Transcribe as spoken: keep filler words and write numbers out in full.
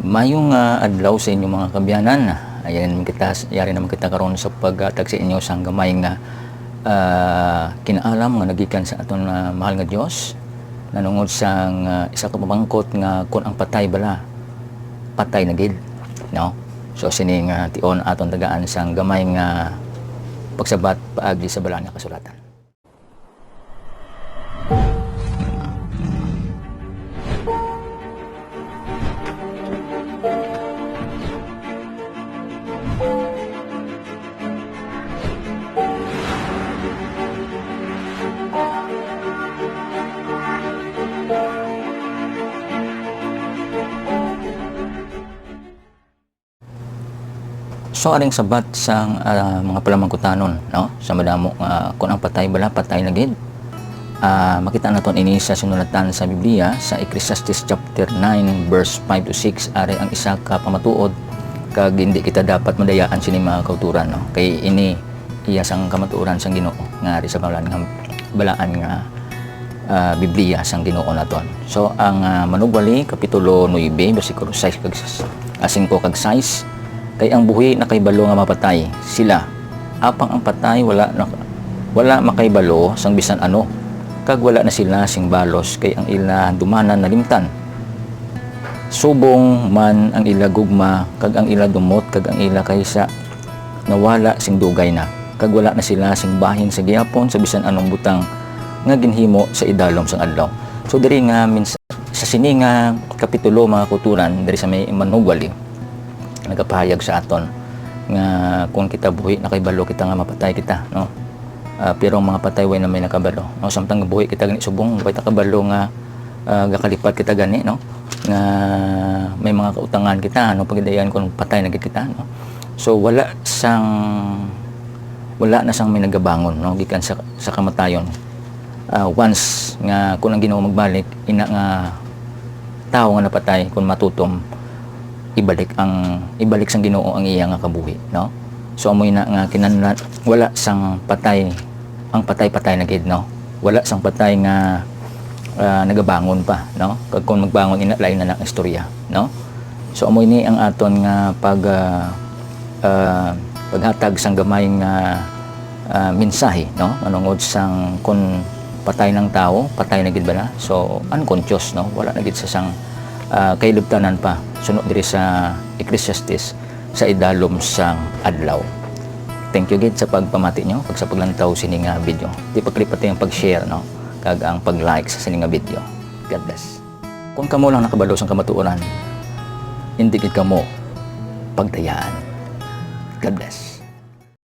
Mayong, ah, adlaw sa inyo, mga kaabyanan. Ayan naman kita, yari naman kita karon sa paghatag sa inyo sang gamay nga, ah, kinaalam nga nagikan sa aton, ah, mahal nga Dios, nanungod sang, ah, isa ka pamangkot nga kon ang patay bala, patay na gid, no? So, sini nga tion aton tagaan sang gamay nga pagsabat paagi sa Balaan nga Kasulatan. So, aring sabat sang, ah, mga palamangkutanon, no? Sa madamo nga, kun ang patay bala, patay na gid. Ah, makita naton ini sa sinulatan sa Biblia, sa Ecclesiastes chapter nine, verse five to six, ari ang isa ka pamatuod, kag hindi kita dapat madayaan sini, mga kauturan, no? Kay ini iya sang kamatuoran sang Ginoo, nga ari sa balaan nga, balaan nga, ah, Biblia sang Ginoo naton. So, ang, ah, Manugwali, Kapitulo nuebe, bersikulo sais kag s-, ah, singko kag sais, "Kay ang buhi nakahibalo nga mapatay sila, apang ang patay wala na, wala makahibalo sang bisan ano, kag wala na sila sing balos, kay ang ila handumanan nalimtan. Subong man ang ila gugma, kag ang ila dumot, kag ang ila kahisa, nawala sing dugay na, kag wala na sila sing bahin sa gihapon sa bisan anong butang nga ginhimo sa idalom sang adlaw." So, diri nga mins-, sa sini nga kapitulo, mga kauturan, diri sa may Manugwali, nagapahayag sa aton nga kung kita buhi, nakahibalo kita nga mapatay kita, no? Ah, pero ang mga patay, way na may nakabalo, no? Samtang buhi kita gani subong, way ta kabalo nga, ah, gakalipat kita gani, no? Nga may mga kautangan kita, ano, pagdayan kung patay na gid kita, no? So, wala sang, wala na sang may nagabangon, no, gikan sa, sa kamatayon. Ah, once nga kung ang Ginoo magbalik, ina nga tawo nga napatay, kung matutom, ibalik ang, ibalik sang Ginoo ang iya nga kabuhi, no? So, amo ina nga kinahanglan, wala sang patay, ang patay, patay na gid, no? Wala sang patay nga, ah, nagabangon pa, no? Kag kung magbangon ina, lain na ang istorya, no? So, amo ini ang aton nga pag, ah, ah, paghatag sang gamay nga, ah, mensahe, no? Manungod sang kun patay nang tawo, patay na gid bala. So, unconscious, no? Wala na gid sa sang, ah, kahilabtanan pa, suno diri sa Ecclesiastes, sa idalom sang adlaw. Thank you gid sa pagpamati nyo kag sa paglantaw sini nga video. Di pagkalipati ang pag-share, no? Kag ang pag-like sa sini nga video. God bless. Kung kamo lang nakabalo sang kamatuoran, hindi gid kamo pagdayaan. God bless.